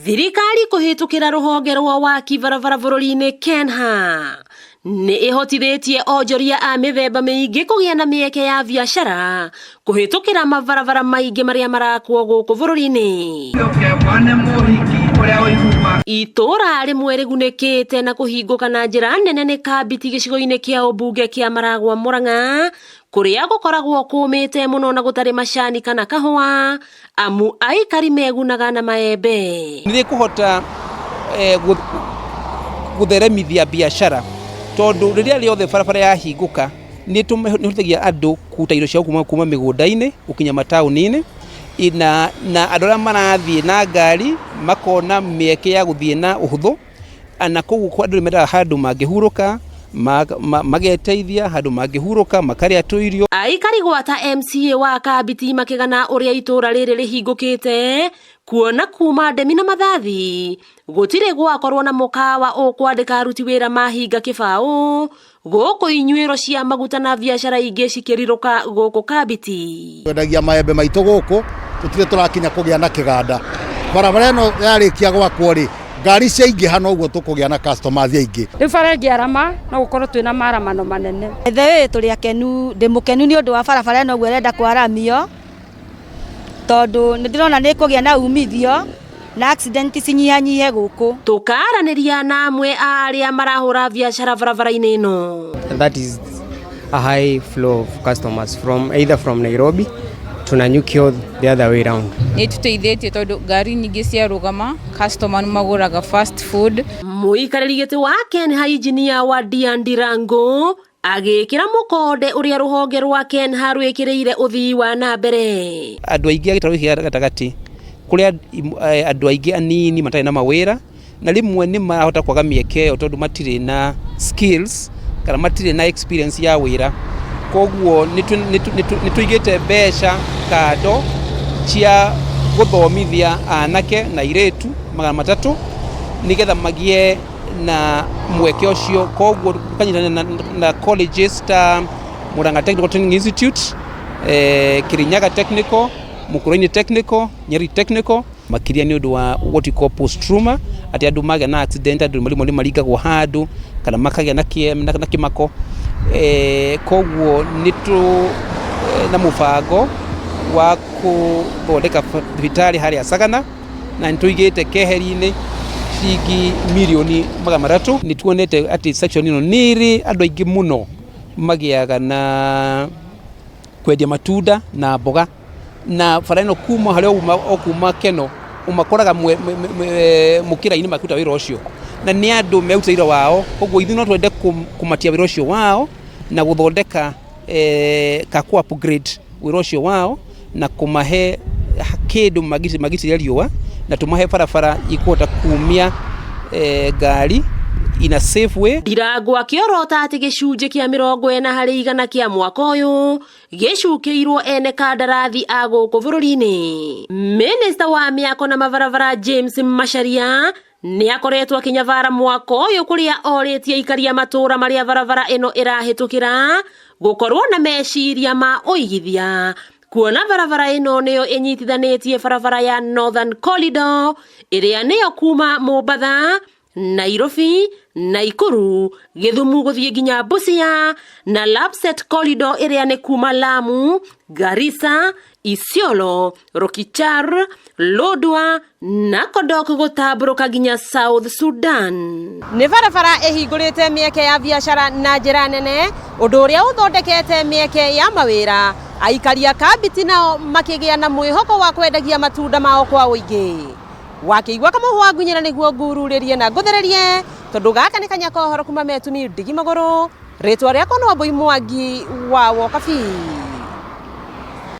Thirikari kũhĩtũkĩra rũhonge rwa waki barabara bũrũri-inĩ KENHA nĩ ĩhotithĩtie onjoria a mĩthemba mĩingĩ kũgĩa na mĩeke ya biacara kũhĩtũkĩra mabarabara maingĩ marĩa marakwo gũkũ bũrũri-inĩ. Itũũra rĩmwe rĩgunĩkĩte na kũhingũka na njĩra nene nĩ Kambiti gĩcigo-inĩ kĩa ũmbunge kĩa Maragwa Murang'a kũrĩa gũkoragwo kũũmĩte mũno na gũtarĩ macani kana kahũa amu aikari megunaga na maembe. Nĩ rĩkũhota gũtheremithia biacara tondũ rĩrĩa rĩothe barabara yahingũka nĩ ĩhotithagia andũ kũruta indo ciao kuma mĩgũnda-inĩ gũkinya mataũni-inĩ na andũ arĩa marathiĩ na ngari makona mĩeke ya gũthiĩ na ũhũthũ na koguo andũ nĩ mendaga handũ mangĩhurũka mageteithia, handũ mangĩhurũka makarĩa tũirio. Aikari gwata MCA wa Kambiti makĩgana ũrĩa itũũra rĩrĩ rĩhingũkĩte kuona kuma ndemi na mathathi gũtirĩ gwakorwo na mũkawa ũkwandĩka aruti wĩra mahinga kĩbaũ gũkũ inyuĩro cia maguta na biacara ingĩ cikĩrirũka gũkũ Kambiti. Twendagia maembe maitũ gũkũ, tũtirĩ tũrakinya kũgĩa na kĩganda. Barabara ĩno yarĩkia gwakwo rĩ, ngari ciaingĩha noguo tũkũgĩa na customers aingĩ. Rĩu bara ĩngĩarama no gũkorwo twĩna maramano manene. The way tũrĩ akenu, ndĩ mũkenu nĩ ũndũ wa barabara ĩno ũguo ĩrenda kwaramio, tondũ nĩ ndĩrona nĩ ĩkũgĩa na umithio na accident cinyihanyihe gũkũ. Tũkaranĩria na amwe a arĩa marahũra biacara barabara-inĩ ĩno. And that is a high flow of customers from either from Nairobi to Nanyuki or the other way round. Nĩ ĩtũteithĩtie tondũ ngari nyingĩ ciarũgama customer nĩ magũraga fast food. Mũikarĩri gĩtĩ wa KENHA injinia wa Ndirangu agĩkĩra mũkonde ũrĩa rũhonge rwa KENHA rwĩkĩrĩire ũthii wa na mbere. Andũ aingĩ a gĩtarũ gĩkĩ gĩa gatagatĩ kũrĩ andũ aingĩ anini matarĩ na mawĩra na rĩmwe nĩ marahota kwaga mĩeke ĩyo tondũ matirĩ na skills kana matirĩ na experience ya wĩra. Koguo nĩ tũigĩte mbeca kando cia gũthomithia anake na airĩtu 300 nĩgetha magĩe na mweke ũcio. Koguo tũkanyitanĩra na colleges ta Murang'a Technical Training Institute, Kirinyaga Technical, Mukurweini Technical, Nyeri Technical, makĩria nĩ ũndũ wa what we call post trauma, atĩ andũ magĩa na accident andũ rĩmwe nĩ maringagwo handũ kana makagĩa na kĩmako. Koguo nĩ tũ na mũbango wa gũthondeka thibitarĩ harĩa Sagana na nĩ tũigĩte keheri-inĩ ciringi mirioni 300. Nĩ tuonete atĩ section ĩno nĩ ĩrĩ andũ aingĩ mũno magĩaga na kwendia matunda na mboga, na bara ĩno kuma harĩa uma o kuma Keno ũmakoraga mũkĩra-inĩ makĩruta wĩra ũcio, na nĩ andũ merutĩire wĩra wao. Koguo ithuĩ no twende kũmatia wĩra ũcio wao na gũthondeka ka kũ upgrade wĩra ũcio wao na kũmahe kĩndũ magitĩre riũa na tũmahe barabara ikũhota kumia ngari in a safe way. Ndirangu akĩorota atĩ gĩcunjĩ kĩa 40% kĩa mwaka ũyũ gĩcukĩirwo ene kandarathi a gũkũ bũrũri-inĩ. Minista wa mĩako na mabarabara James Macharia nĩ akoretwo akĩnyabara mwaka ũyũ kũrĩa orĩtie aikari a matũũra marĩa barabara ĩno ĩrahĩtũkĩra gũkorwo na meciria ma ũigithia kuona barabara ĩno nĩyo ĩnyitithanĩtie barabara ya Northern Corridor ĩrĩa nĩyo kuma Mombatha, Nairobi, Nakuru, Gĩthumu gũthiĩ nginya Busia na Lapsset Corridor ĩrĩa nĩ kuma Lamu, Garissa, Isiolo, Lokichar, Lodwar na Kodok gũtambũrũka nginya South Sudan. Nĩ barabara ĩhingũrĩte mĩeke ya biacara na njĩra nene, ũndũ ũrĩa ũthondekete mĩeke ya mawĩra. Aikari a Kambiti nao makĩgĩa na mwĩhoko wa kwendagia matunda mao kwa ũingĩ. Wakĩigua kamũhwa ngunyĩra nĩguo ngururĩrie na ngũthererie, tondũ gaka nĩ kanya ka ũhoro kuma Metumi Ndigi Magũrũ. Rĩtwa rĩakwa nĩ Wambui Mwangi wa Wokabi.